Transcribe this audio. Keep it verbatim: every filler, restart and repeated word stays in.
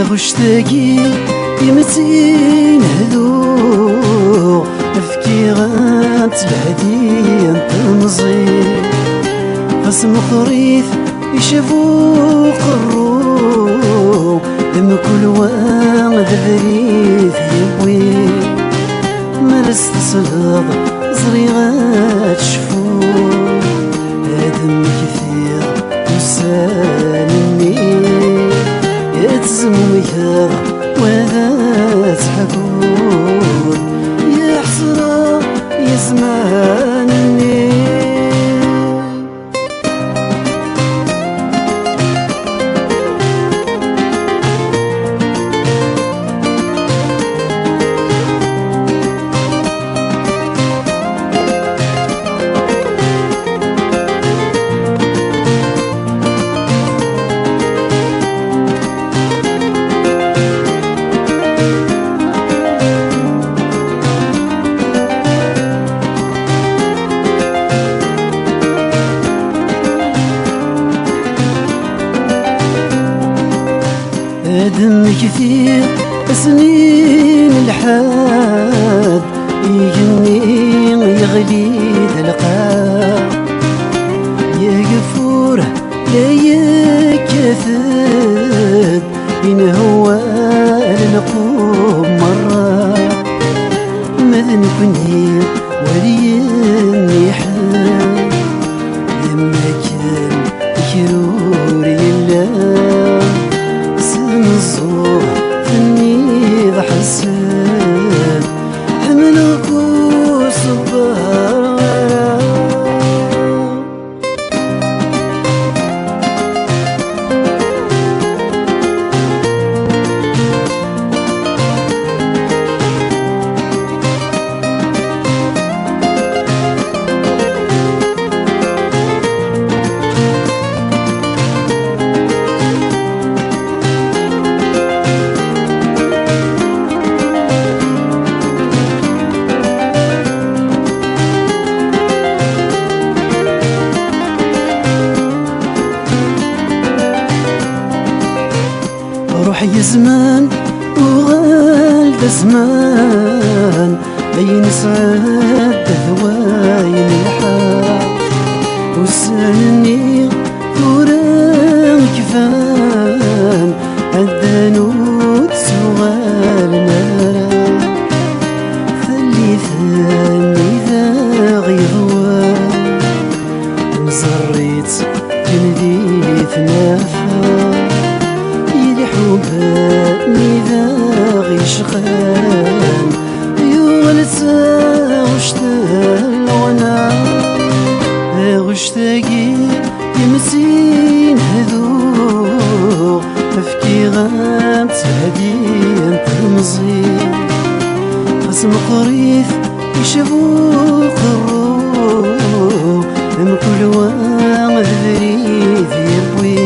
Taɣect-agi imettin hduɣ, fkiɣ-tt lehdi n temẓi. Ɣas meqqrit icab uqerru, mkul wa d abrid yewwi. Mer s-tesleḍ ẓriɣ ad tecfuḍ, ad mmektiɣ ussan-nni, ad tezmumgeḍ wa d ad teḥkuḍ, ya ḥesra ya zzman-nni. Ad mmektiɣ asnin lḥad, igenni yeɣli d lqaɛ, yageffur la yekkat-d, inehwa lqum merra. Ma d nekni wali yenniḥen, am akken kra ur yella. S tmeẓẓuɣt-nni d ḥesn, ḥemmleɣ-k ur ṣebber ara. Ruḥ ya zzman, uɣal-d a zzman, ayen sɛedda d wayen lḥa. Ussan-nni tura kfan, ɛeddan ur d-ttuɣalen ara. Tallit-nni d aɣ-yeḍwan, nẓerr-itt kan di tnafa. I lḥubb-nni d aɣ-yecqan, yuɣal d taɣect n lɣna. Taɣect-agi imettin hduɣ, fkiɣ-am-tt lehdi n temẓi. Ɣas meqqrit icab uqerru, mkul wa d abrid yewwi.